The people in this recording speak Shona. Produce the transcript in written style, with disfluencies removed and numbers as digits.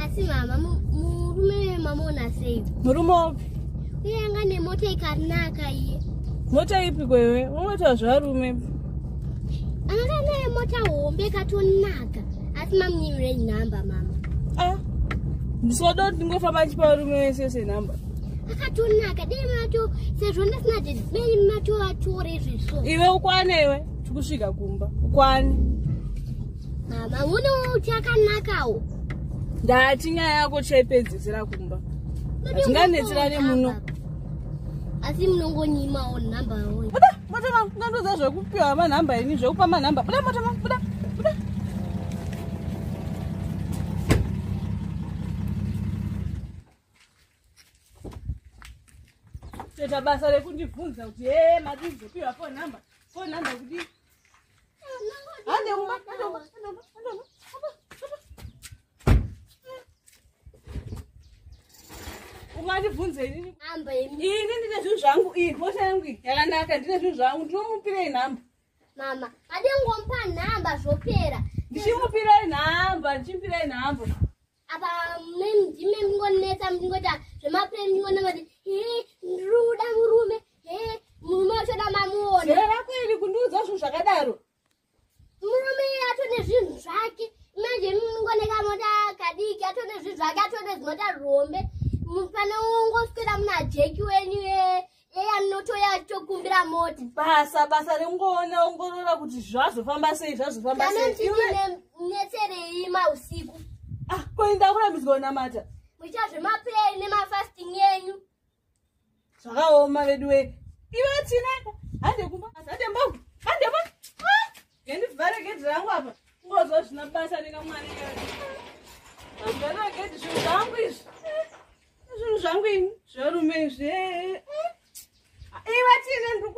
Asi mama, murume wemamuona sei? Murume upi? Uye anga nemota ikanaka iye. Mota ipi kwewe? Unoita zvarume. Anga naye mota hombe ikatonaka. Asi mamunyimire nhamba mama. Ah. Ndisoda kuti ndingofamba ndichipa varume vese senhamba. Akatonaka dei mato sezvo ndasina dei mato atore izvezvo. Iwe ukwane iwe tikusvika kumba. Ukwane. Mama uno chakanakawo. Ndati nyaya yako chaipedzisira kumba. Hatinganetserane muno. Asi munongonyimawo nhamba yawo. Buda mota mangu ungandiudza zvekupiwa manhamba ini zvekupa manhamba. Buda mota mangu buda buda. Toita basa rekundibvunza kuti hee madii kuzopiwa phone number phone number kudii? Hande kumba hande kumba hande kumba hande kumba. Ungandibvunze inini? Nhamba yemi. Ini ndine zvinhu zvangu iyi mota yangu iyi yakanaka ndine zvinhu zvangu ndinomupirei nhamba. Mama, ade ngomupa nhamba zvopera. Ndichimupirai nhamba ndichimupirai nhamba. Apa ndime mungonetsa mungoita zvemapureni mungonoti he ndiri kuda murume he murume wacho da mamuona. Zera rako iri kundiudza zvinhu zvakadaro. Murume atone zvinhu zvake manje mungoneka mota kadiki atone zvinhu zvake atone zimota rombe pane ungoswera muna jeki wenyu yeye anotoya achitokumbira mota. Basa basa rekungoona ongorora kuti zvazofamba sei zvazofamba sei. Iwe netserei mausiku. Ah, ko inda kurambidzwa kunamata. Muchiita zvemaprayer nemafasting enyu. Zvakaoma vedu we. Iwe Tina, hande kumba, hande mbangu, hande mbangu. Ngendivhare gedhi rangu apa. Ngozwa zvina basa nekamwana kake. Vhara gedhi zvinhu zvangu izvi. Zvinhu zvangu ini, zvarume izvi. Iwe Tina, ndiri